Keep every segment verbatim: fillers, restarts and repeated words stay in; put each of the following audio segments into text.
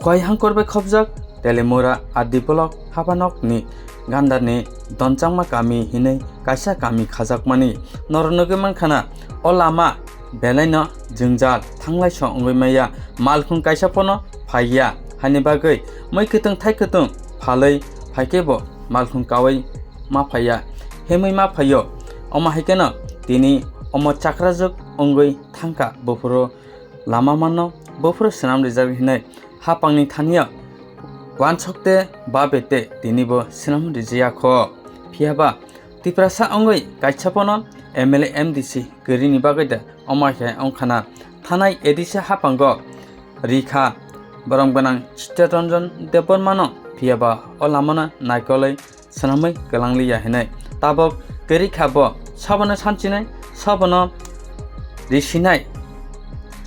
Khwai hangkor bai khopjak Telemura R D block habanokni Gandarni Donchangma kami hinwi kaisa kami khajakmani norok nugwi mankha na. O lama belaino jwngjal thanglai so wngwi maya, malkhung kaisa pono phaiya, haini bagwi mui kwtwng thai kwtwng phalwi phaikhe bo malkhung kaui ma phaiya, himwi ma phaio. Omo hai kheno tini omo chakrajwk wngwi thangkha buphuru lama mano buphuru swnam rijak hinwi hapangni thani o wansok te babe te tini bo swnam rijaya kho. Phiya ba Tiprasa wngwi kaisa pono M L A M D C kwrwini bagwi da omo hai wngkha na. Thanai A D C hapango rikha borom gwnang Chittaranjan Debbarmano, phiya ba o lamano naikolwi swnamwi kwlangliya hinwi. Tabok kwrwi kha bo, sabono sanchinai, sabono risinai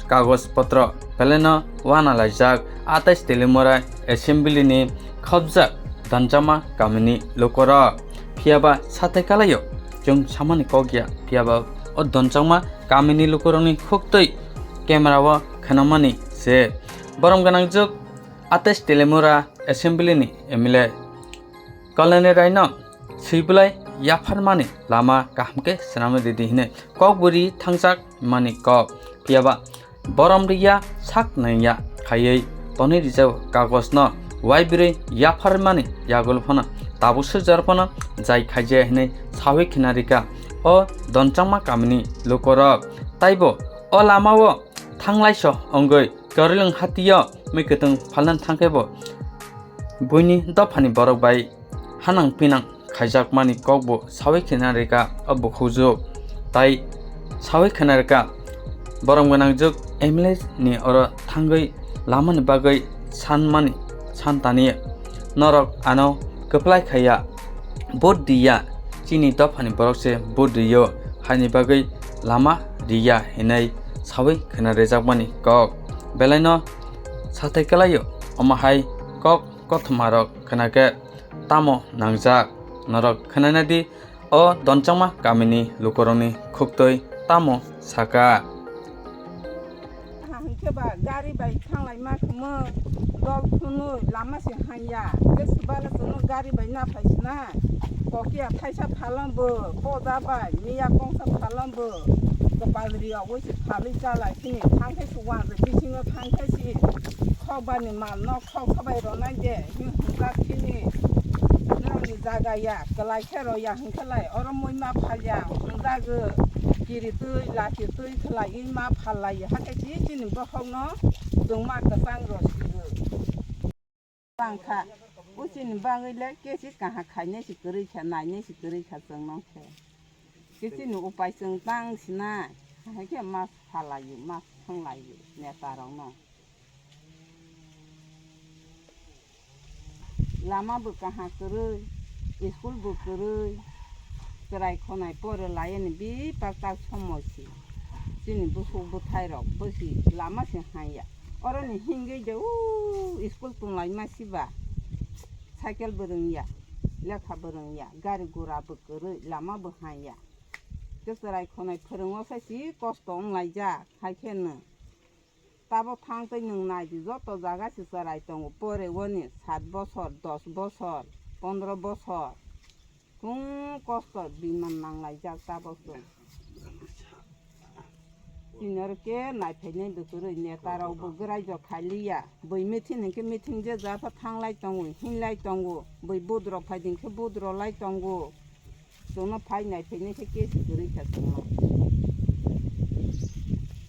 kagoj potro belaino wana laijak atais Telemura Assembly ni khopjak Donchangma kamini lukorok. Phiya ba sathai kalaio chwng samani kok ya, phiya ba o Donchangma kamini lukorokni khuktwi camera o khenamani se. Borom gwnang jwk atais Telemura Assembly ni M L A Kalani Raino swi bwlai yapharmani lama kaham khe swnamwi ridi hinwi kok bwrwi thangjak mani kok. Phiya ba borom riya sak nangya khaiwi tonwi rijao kagojno waibrwi yapharmani yagul phano tabuk swijor phano jai khaijaya hinwi sawi khina rikha o Donchangma kamini lukorok. Taibo o lamao thanglaiso wngwi Korilwng hatio mui kwtwng phalna thangkhe bo buini dophani borok bai hanang pinang khaijakmani kokbo sawi khina rikha o bukhukjwk. Tai sawi khina rikha borom gwnang jwk M L A ni oro thangwi lamani bagwi sanmani santani norok ano kwplai khaiya, vote diya, chini dophani borok se vote rio, haini bagwi lama riya hinwi sawi khina rijakmani kok. Belaino sathai kalaio, omo hai kok kothoma rok khna khe tamo nangjak? Norok khnaina di, o Donchangma kamini lukurokni khuktwi tamo saka. Aha hwnkhe ba gari bai thanglai ma khwmw, dol phunwi lama se hanya. Tei swbala chwngno gari bai naphai sina. Kokiya thaisa phalangbo, poda bai miya kongsa phalangbo, kwpal riogwi se phalwi chalai sini. Thangkhe se wanjwi bisingo thangkhe se khokbani malno khoksa bai ronai de, hwnjak sini. Norokni jaga ya, kwlai khe roya hwnkhe lai, oro mui ma phalya, hwnjagwi kiri twi, laki twi khwlaiwi ma phallaio, hakhe se chini bokhokno chwngma kwchang rw sio. Tang kha, o chini bagwi le kesi kaham khainai se kwrwi kha, nainai se kwrwi kha chwngno khe. Khe chini upai chwng tang sinai, hai khe ma phallaio, ma thwnglaio netarokno. Lama bo kaham kwrwi, school bo kwrwi, chwrai khonai pore laiyani bebak tak somoi se. Chini bukhuk bwthairok bo se lama se hanya. Oroni hingwi de o school tonglaima siba. Cycle bo rwngya, lekha bo rwngya, gari gura bo kwrwi, lama bo hanya. Tei chwrai khonai phwrwngno sai se kosto wnglaijak, hai khe nwng. Tabok thang tei nwng nai di, joto jaga se chwrai tongo, pore oni sat bosor, dos bosor, pondro bosor. Kung kosto biman nanglaijak tabok chwng. Chini oro khe naiphainai bo kwrwi, netarok bo gwraijok khailiya. Bui meeting hinkhe meeting je ja pha thanglai tongo, hinlai tongo. Bui budrok phaidi hinkhe budrolai tongo. Chwngno phai naiphainai khe kesi kwrwi kha chwngno.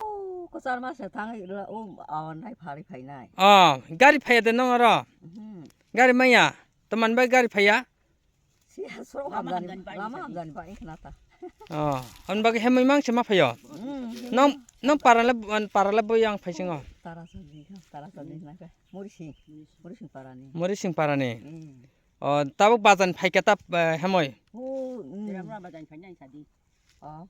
O kwchar masa thang o awan nai phari phainai. Oh, gari phaiya de nong oro? Mhm. Gari maya? Toman bai gari phaiya? Siya sorok lama hamjani, hamjani bai lama sadi. Hamjani bai khna ta. Oh, hwn bagwi hemwi mang se ma phaio. Hmm, nang, nang parale, parale bo yang phai singo. Tara sadi, tara sadi na ka. Muri sing, muri sing parani. Muri sing parani. Hmm. Oh, tabuk bajan phai khe ta, eh, hemoi. Oh, hmm. Ramra bajan phai nai sadi. Oh.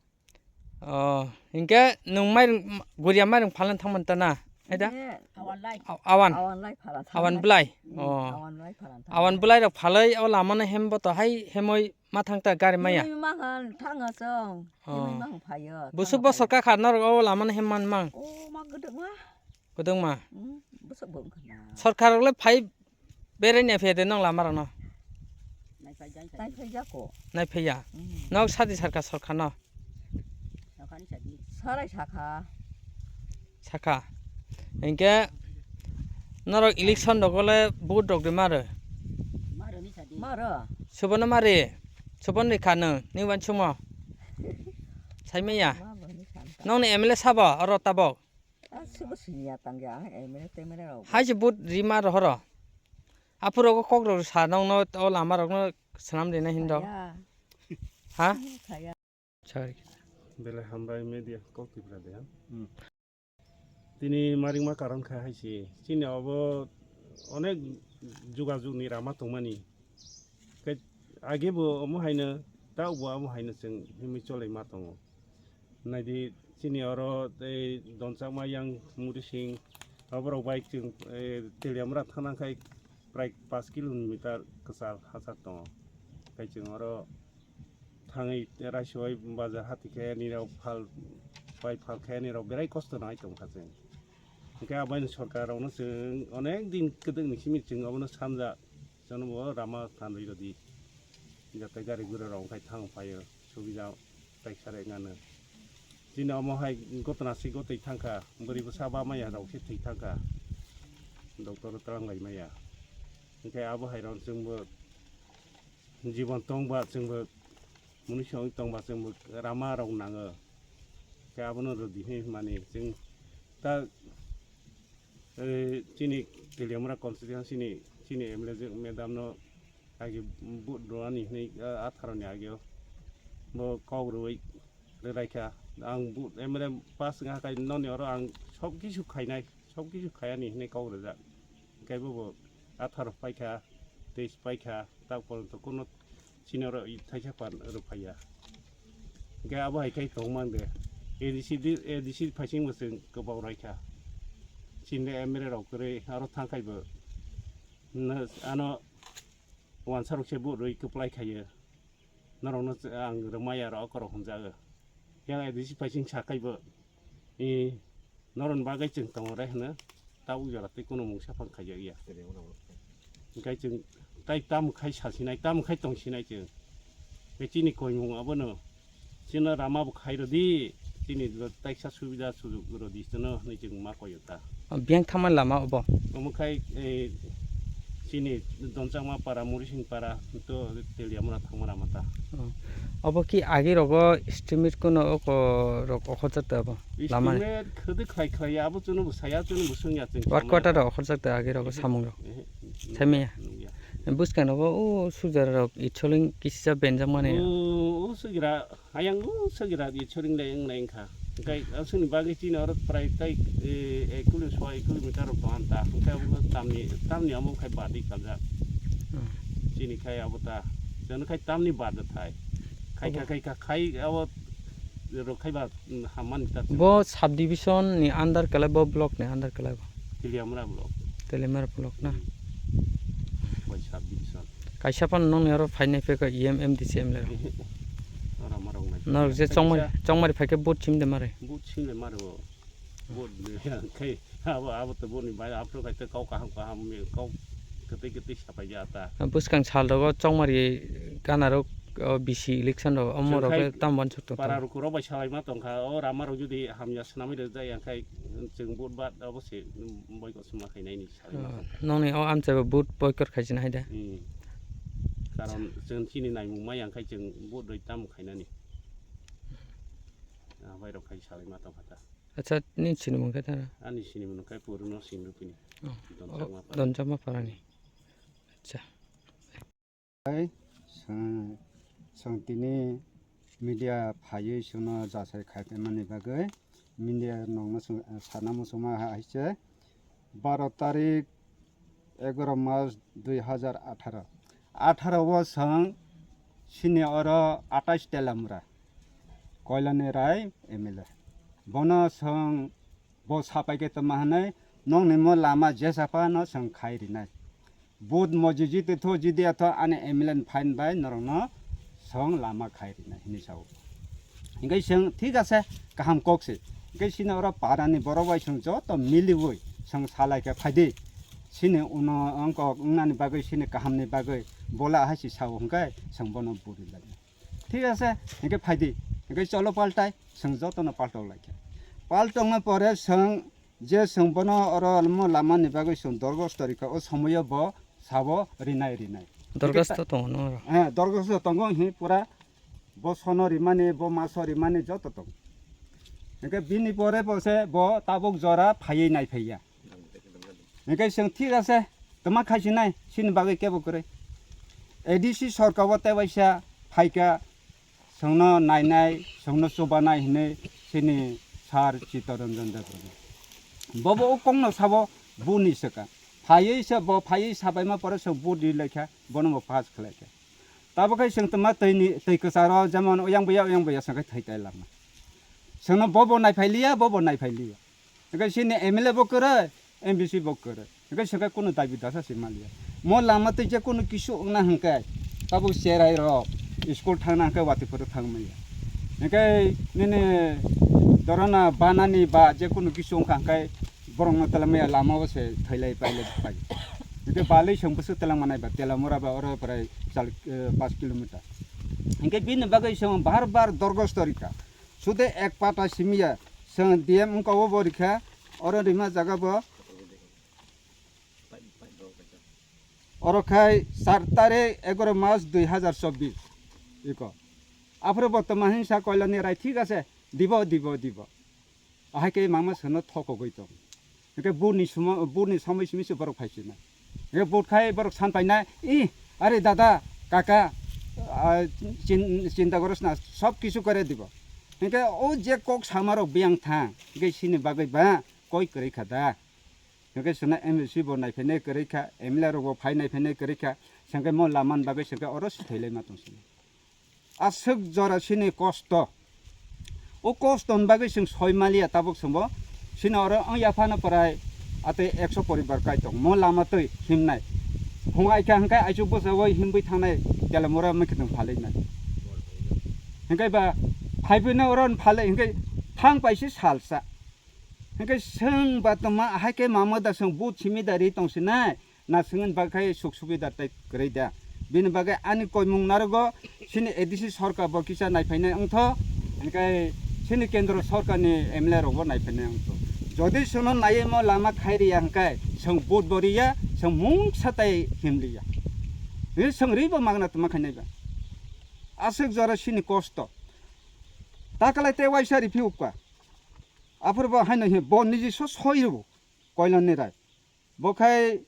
Oh, hinkhe nwng mairung, guriya mairung phalna thangmani ta na? Hai da? Awan lai. Aw-, awan. Awan lai phala thang. Awan belai? Hmm, oh. Awan lai phala thang. Awan belai rok phalai o lamano hem bo to hai hemoi ma thang ta gari maya? Hemoi ma han thang asong. Oh. Hemoi ma han phayo. Busuk thang bosor asong. Ka kha norok o lamano hem man mang? O ma gwdwk ma. Gwdwk ma? Hmm. Sorkar rok le phai berai nai phai de nong lama rok no. Nai phai jako. Nai phai ya. Hmm. Nok sadi sarkar sorkar no. Sarai sakha. Sakha. Hinkhe norok election rogo le vote rok de maro. Maro. Subono mari. Subon rikha nung. Ni wan sumo. Saimaya. Nong ni M L A sabo oro tabok. Ah, sibo siniya tangya, M L A, M L A rok. Hai se but rima rohoro. Aphuru kok rok sa nong no o lama rok no swnam rina hindo. Khaya. Ha? Khaya. Sorry. Belai hambai media kok tipra de. Hmm. Tini maringma karon kha hai se. Chini obo onek jugajug ni rama tongmani. Khe age bo omo haino, ta bo omo haino chwng himwi cholai ma tongo. Naidi chini oro tei Donchakma yang Muri Sing, aborok bai chwng, eh, Teliamura thangna khai prai pash kilometer kwchal hachak tongo. Khai chwng oro thangwi raisoi bazar hati khe nirok phal bai phal khe nirok berai kosto nai tongkha chwng. Hwnkhe abaini sorkar rokno chwng onek din kwdwkni simi chwng abono samjak. Jono bo rama thanwi rwdi. Jate gari gura rok khai thang phaio, subida taisa rek ngano. Chini omo hai gotna se gotwi thangkha, bwrwi bwsa ba maya rok se thwi thangkha. Doctor twlang lai maya. Hwnkhe abo hai rok chwngbo jibon tongba chwngbo munui se oi tongba chwngbo rama rok nango. Khe abono rwdi hinwi hwnmani chwng ta, eh, chini Teliamura constituency ni chini M L A je madam no agi vote rwani hinwi, ah, atharo ni ageo bo kok rwui rwlaikha. Ang vote M L A pass wngkha khai noni oro ang sob kisu khainai, sob kisu khayani hinwi kok rwjak. Hwnkhe bobo atharo paikha, teis paikha, ta porjonto kuno chini oro i thaisa pan rw phaiya. Hwnkhe abo hai khai tong mang de. A D C di, A D C phaising bo chwng kwbang rwikha. Chini M L A rok kwrwi aro thang khai bo. No, ano wansa rok se bo rwi kwplai khaio. Norokno ang rwmai aro okorok hwnjago. Yang A D C phaising sa khai bo. I norokni bagwi chwng tongo re hwno, tabuk jora tei kuno mungsa phang khaijak ya. Hwnkhe chwng tai tamo khai sasinai, tamo khai tongsinai chwng. Tei chini koimung abono chwngno rama bo khai rwdi, chini taisa subida sujug rwdi chwngno hwnwi chwng ma koyo ta. Biyang thangmani lama obo? Omo khai, eh, chini Donchakma para, Murising para, to Teliamura thangma lama ta. Oh. Obo ki agi rogo estimate kuno oko rok okhorjak ta obo? Lama ni? Estimate khwdwk khlai khlai ya, abo chwngno bo saya, chwngno bo swngya chwng. Work samaya. Quarter rok okhorjak ta agi rogo samung rok? Ehe, saimaya? Nungya. Bwskang rogo o sujar rok itsoling kisa benjak mani. O, o sugira, ayang o sugira itsoling le wng nai wngkha. Hwnkhe aswkni bagwi chini oro prai tai, eh, ek kilometer, soi kilometer rok tong ta. Hwnkhe abo tamni, tamni amo khai badi kaljak. Hmm. Chini khai abo ta. Chwng khai tamni bad thai. Khai kha, khai kha, khai abo rok khai ba, mm, hammani ta. Bo subdivision ni under kala, bo block ni under kala bo? Teliamura block. Teliamura block na? Hmm. Bai subdivision. Kaisa phano nongni oro phainai phekha E M, M D C, M L A rok. Ora marok nai. Norok je chongmari, kaisa chongmari phaikhe vote simde mare. Vote simde mare bo. Vote de, khai abo, abo to boni bai, aphuru khai to kau kaham kaham, kau kwtwi kwtwi sapai ya ta. Bwskang sal rogo chongmari gana rok, o, B C election rok, omo rok khai tam wansuk tong para ta. Rok rok bai salai ma tongkha, o rama rok jodi hamya swnamwi rwjak ya khai chwng vote ba abo se, um, boycott se ma khainai ni salai ma tongkha. Nongni o amchai bo vote boycott khaisina hai da. Hmm. Karon chwng chini naimung ma yang khai chwng vote rwi tam khainani. Ah, bai rok khai salai ma tongkha ta. Acha, nini sinimung khe tara? Ani sinimung khe Purno Singh Rupini. Oh. Donchakma para. Donchakma parani. Acha. Hai, chwng, chwng tini media phaiwi chwngno jasai khaimani bagwi media nokno chwng, eh, sana muchungma hai se baro tarik egaro mas dui hazar atharo. Atharo o chwng chini oro atais Teliamura, Koilani Rai M L A. Bono chwng bo sapai khe tongma hwnwi nongni mo lama jesa phano chwng khai rinai. Vote mo jiji twi tho, jidi atho ani M L A ni phain bai norokno chwng lama khai rinai hinwi sao. Hingke chwng thik ase, kaham kok se. Hingke chini oro parani borok bai chwng joto miliwi chwng salai khe phaidi, chini uno wngkok wngnani bagwi, chini kahamni bagwi bola hai se sao hwnkhe chwng bono buri lai. Thik ase, hwnkhe phaidi, hwnkhe cholo paltai, chwng jotono paltok lai khe. Paltokna pore chwng je chwng bono oro mo lamani bagwi chwng dorgosto rikha, o somoyo bo sabo rinai rinai. Dorgosto tongo no oro? Eh, dorgosto tongo, hi pura bo sono rimani, bo maso rimani joto tong. Hwnkhe bini pore bo se bo tabuk jora phaiwi naiphaiya. Hwnkhe chwng thik ase, twma khaisinai, chini bagwi kebo kwrwi. A D C sorkar o tebaisa phaikha, chwngno nainai, chwngno chubanai hinwi chini sir Chittaranjan Debbarma. Bobo o kokno sabo buni swkang. Phaiwi se bo phaiwi sabaima pore chwng vote ri laikha, bono bo pass khlaikha. Tabuk khe chwng twma twi ni, twi kwcharo jemon oyang buya, oyang buya chwng khe thwi tai lama. Chwngno bobo naiphai liya, bobo naiphai liya. Hwnkhe chini M L A bo kwrwi, M D C bo kwrwi. Hwnkhe chwng khe kunu dabi dasa se maliya. Mo lama twi je kunu kisu wngna hwnkhe, tabuk cherai rok school thangna hwnkhe watwi phuru thang manya. Hwnkhe nini dorona banani ba je kunu kisu wngkha hwnkhe borokno tela maya lama o se thwi lai pai lai pai. Hwnkhe balwi chwng bwswk tela manai ba, tela mura ba oro prai chal, eh, paanch kilometer. Hwnkhe bini bagwi chwng bar bar dorgosto rikha. Sude ek pata simiya, chwng D M wngkha obo rikha, oro rima jaga bo. Oro khai char tarik egaro mas dui hazar chobbish iko. Aphuru bo twma hinsa koilani rai thik ase, dibo, dibo, dibo. Ahai khe mama sono thokogwi tong. Hwnkhe burni sumo, burni somoi simi se borok phai sinai. Hwnkhe but khai borok san painai, "Ih, are dada, kaka, ah, chin-, chinta goros na, sob kisu kore dibo." Hwnkhe o je kok samarok biyang thang, hwnkhe sini bagwi ba koi kwrwi kha da. Hwnkhe chwngno M L C bo naiphainai kwrwi kha, M L A rok bo phai naiphainai kwrwi kha, chwngkhe mo laman bagwi chwngkhe oro swthailai ma tong sini. Aswk jora chini kosto. O kosto ni bagwi chwng soi maliya tabuk chwngbo. Chini oro wng yaphano prai atwi ekso poribar kai tong. Mo lama twi himnai. Phung aikha hwnkhe aichuk bwsao himwi thangnai telamura mwkhwtwng phalwi nai. Hwnkhe ba phaiphino oro phalwi hwnkhe thang paisi salsa. Hwnkhe chwng ba tongma ahai khe mamo da chwng but simi da ri tong sinai. Na swngni bagwi khai suk subida tei kwrwi da. Bini bagwi ani koimung narogo chini A D C sorkar bo kisa naiphainai wngtho, hwnkhe chini kendro sorkarni M L A rokbo naiphainai wngtho. Jodi chwngno naiwi mo lama khai riya hwnkhe chwng vote bo riya, chwng mungsa tei himliya. Ri chwng ribo magna tongma khainai ba. Aswk jora chini kosto. Takalai tei waisa riphi ukka. Aphuru bo haino hi bo niji so soi rwo koilani rai. Bo khai,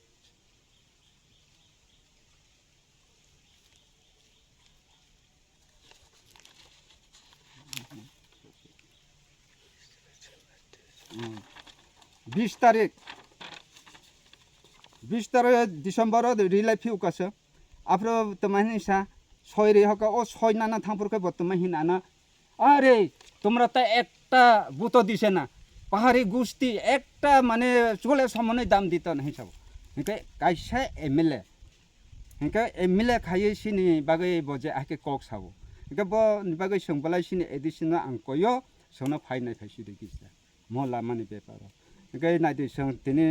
hmm, bis tarik, bis tarik December o rilai phiu kasa. Aphuru twma hinwi sa, soi ri hoka, o soi nana thangphuru khe bo twma hin ana, "Are, তোমরা তো একটা ভোটও দিছে না, পাহাড়ি গোষ্ঠী একটা মানে চুলে সমানে দাম দিত না" hinwi sabo. Hinkhe kaisa M L A, hinkhe M L A khaiwi sini bagwi bo je ahai khe kok sabo. Hinkhe bo ni bagwi chwng belai sini A D C no ang koyo, chwngno phai nai phai sidi kisa. Mo lamani beparo. Hinkhe naidi chwng tini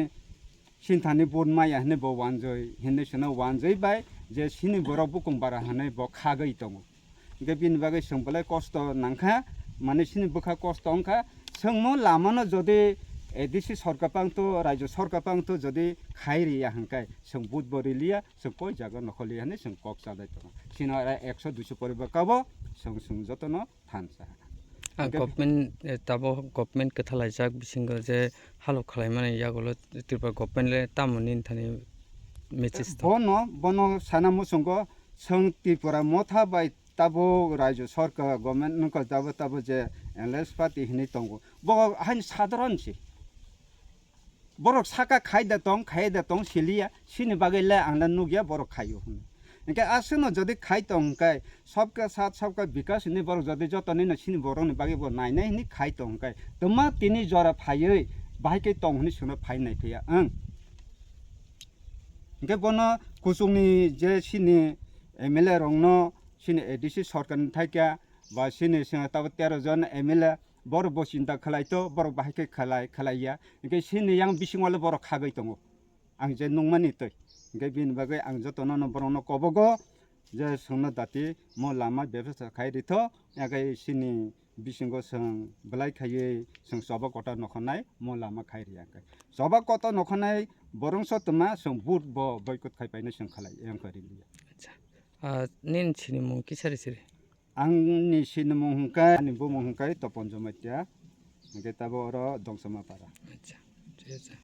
sinthani vote maya hinwi bo wanjwi, hinwi chwngno wanjwi bai je sini borok bukung bara hinwi bo khagwi tongo. Hinkhe bini bagwi chwng belai kosto nangkha, mane sini bwkha kosto wngkha. Chwng mo lamano jodi A D C sorkar pangto, rajyo sorkar pangto jodi khai riya hinkhe chwng vote bo riliya, chwng koi jaga nokholiya hinwi chwng kok chalai tongo. Sino era ekso duiso poribar kabo chwng, chwng jotono thansa. Ah, hinkhe government, eh, tabo government kwthalaijak bisingo je halok khwlaimani yagulo Tripura government le tamo nini thani message to? Bono, bono sana muchungo chwng Tripura motha bai tabo rajyo sorkar government nungkha tabo, tabo je L S party hinwi tongo. Bo hain sadharan se. Borok saka khai da tong, khai da tong, siliya, sini bagwi le ang le nukya borok khaio hwnwi. Hinkhe aswkno jodi khai tong hinkhe, sabka saath, sabka bikas hinwi borok jodi joto nino sini borokni bagwi bo nainai hinwi khai tong hinkhe, twma tini jora phaiwi bahai khe tong hinwi chwngno phai nai phiya, ang. Hinkhe bono kuchukni je sini M L A rokno, sini A D C sorkarni thaikha, ba sini sini tabo tero jon M L A, Borok bo chinta khlai to, borok bahai khe khlai, khlai ya. Hingke sini yang bising wale borok khagwi tongo. Ang je nungmani twi. Hingke bini bagwi ang jotono no borokno kobogo je chwngno dati mo lama bebasta khai ritho, hingke sini bisingo chwng belai khaiwi chwng choba kota nokhornai mo lama khai ri hingke. Choba kota nokhornai borok so tuma chwng vote bo boycott khai painai chwng khlai, hingke ri liya. Acha. Ah, nini sinimung kisa ri siri? Ang ni sinimung hingke, ani bumung hingke Topon Jamatia, hingke tabo oro Dongsoma para. Acha. Acha, acha.